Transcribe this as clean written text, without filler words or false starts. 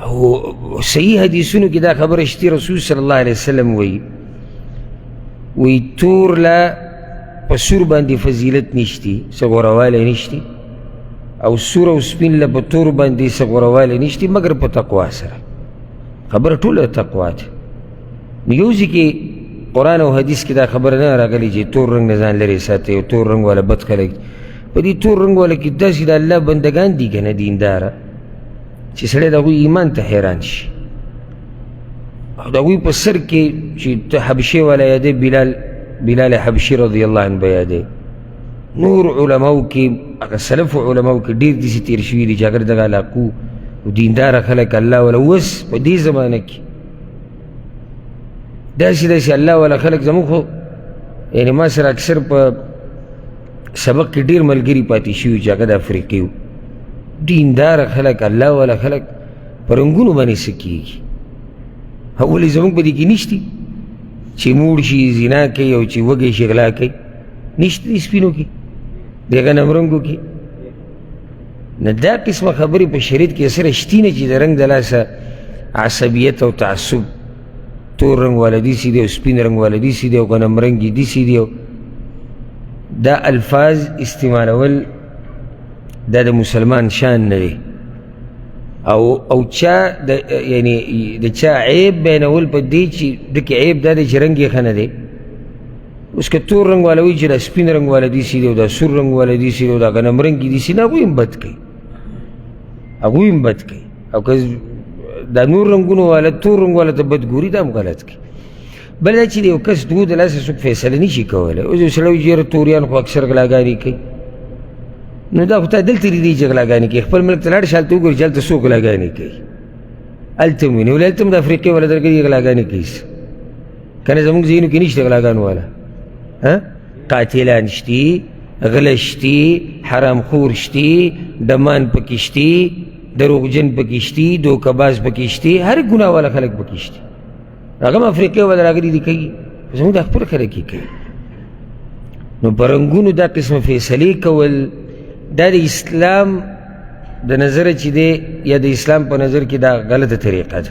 او صحیح حدیثونو کې دا خبره شته، رسول صلی الله علیه وسلم وایي، وایي تور له په سور باندې فضیلت نشتی، څه غورهوالی نشتی، او سور او سپین له په تور باندې څه غورهوالی نشتی مګر په تقوا سره. خبره ټوله تقوا ده. نو یو ځای کې قرآن او حدیث کې دا خبره نه راغلې چې تور رنګ نه ځان لرې ساتئ او تور رنګ والا بد خلک. په دې تور رنګ والا کې داسې د الله بندګان دي که نه دینداره، چې سړی د هغوی ایمان ته حیران شي. او د هغوی په سر کې چې ته حبشې والا یادې، بلال حبشي رضی الله عنه به یادې، نور علماو کې هغه سلفو علماو کې ډېر داسې تېر شوي دي چې هغه دغه علاقو دینداره خلک الله والا. اوس په دې زمانه کې داسې داسې الله والا خلک زموږ خو یعنې ما سره اکثر په سبق کې ډېر ملګري پاتې شوي چې هغه د افریقې وو، دینداره خلک الله والا خلک په رنګونو باندې څه کېږي. ولې زموږ په دې کې نشتي چې موړ شي زنا کوي او چې وږی شي غلا کوي، نشته دي سپینو کې، د غنمرنګو کې. نه دا قسمه خبرې په شریعت کې سره شتي نه چې د رنګ د لاسه عصبیت او تعصب، تور رنګ والا داسې دی او سپین رنګ والا داسې دی او غنم رنګي داسې دی، دا الفاظ استعمالول دا د مسلمان شان نه دی. او چا د یعنی د چا عیب بیانول په دې چې دکې عیب دا دی چې رنګ یې ښه نه دی. اوس که تور رنګ والا وایي چې دا سپین رنګ والا داسې دی او دا سور رنګ والا داسې دی او دا غنم رنګي داسې، نه هغوی هم بد کوي، هغوی هم بد کوي. او که دا نور رنګونو والا تور رنګ والا ته بد ګوري، دا هم غلط کوي. بل دا چې د یو کس دوو د لاسه څوک فیصله نه شي کولی. اوس یو سړی وایي چې یاره توریان خو اکثر غلاګانې کوي، نو دا خو تا دلته لیدلي چې غلاګانې کوي، خپل ملک ته لاړ شه هلته وګوري چې هلته څوک غلاګانې کوي، هلته هم ویني. ولې هلته هم د افریقې والا درګري غلاګانې کوي؟ که نه زموږ ځایونو کې نشته غلاګانو والا، قاتلان شتي، غله شتي، حرامخور شتي، ډمان پکې شتي، دروغجن پکې شتي، دوکهباز پکې شتي، هر ګناه والا خلک پکې شتي. هغه هم افریقې والا راغلي دي کوي، زموږ د خپل خلک یې کوي. نو په رنګونو دا قسمه فیصلې کول دا د اسلام د نظره چې دی یا د اسلام په نظر کې دا غلطه طریقه ده.